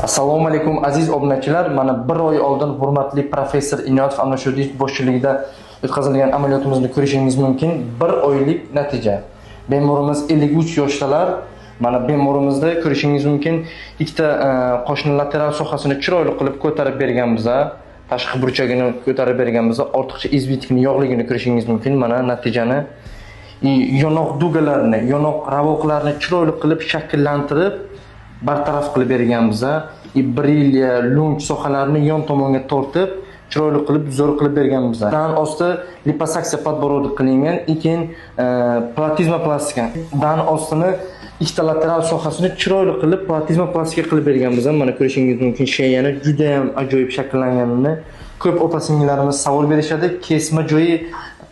Assalomu alaykum, aziz obunachilar. Mana bir oy oldin hurmatli professor Inoyatov Amrashodiyev boshchiligida o'tkazilgan amaliyotimizni ko'rishingiz mumkin. Bir oylik natija. Bemorimiz 53 yoshdalar. Mana bemorimizda ko'rishingiz mumkin. Ikkita qoshni lateral sohasini chiroyli qilib ko'tarib berganmiz. Tashqi burchagini ko'tarib berganmiz. Ortiqcha избыток ni, yog'ligini ko'rishingiz mumkin. Mana natijani. Yonoq дуга larni, yonoq ravoqlarni chiroyli qilib shakllantirib bartaraf qilib berganmiz. И брыли, лунки sohalarini yon tomonga tortib, chiroyli qilib, zo'r qilib berganmiz. Dan osti liposaksiya подбородок qilingan, и keyin platizmoplastika. Dan ostini ikkita lateral sohasini chiroyli qilib platizmoplastika qilib berganmiz. Mana ko'rishingiz mumkin, шея ni juda ham ajoyib shakllanganini. Ko'p opa singillarimiz savol berishadi, kesma joyi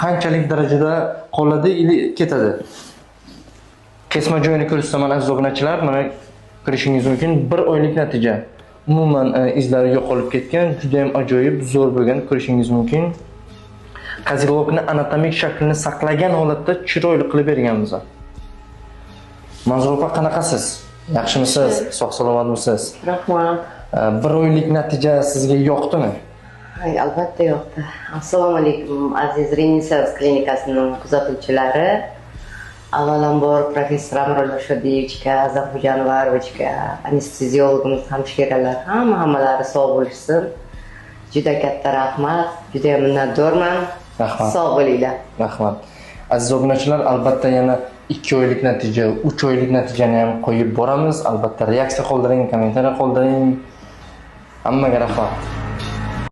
qanchalik darajada qoladi или ketadi. Kesma joyini ko'rsataman, aziz obunachilar, mana ko'rishingiz mumkin, bir oylik natija. Umuman izlari yo'qolib ketgan, juda ham ajoyib, zo'r bo'lgan, ko'rishingiz mumkin. Козелёк ni anatomik shaklini saqlagan holatda chiroyli qilib berganmiz. Manzura opa, qanaqasiz? Yaxshimisiz? Sog' salomatmisiz? Rahmat. Bir oylik natija sizga yoqdimi? Ay, albatta yoqdi. Assalomu alaykum, aziz Renessans klinikasining kuzatuvchilari. Avvalambor professor Amrullo Shodiyevichga, Azamxo'ja Anvarovichga, anesteziologimiz, hamshiralar, hamma hammalari sog' bo'lishsin. Juda katta rahmat, juda ham minnatdorman. Rahmat. Sog' bo'linglar. Rahmat. Aziz obunachilar, albatta yana 2 oylik natija, 3 oylik natijani ham qo'yib boramiz. Albatta reaksiya qoldiring, kommentariy qoldiring. Hammaga rahmat.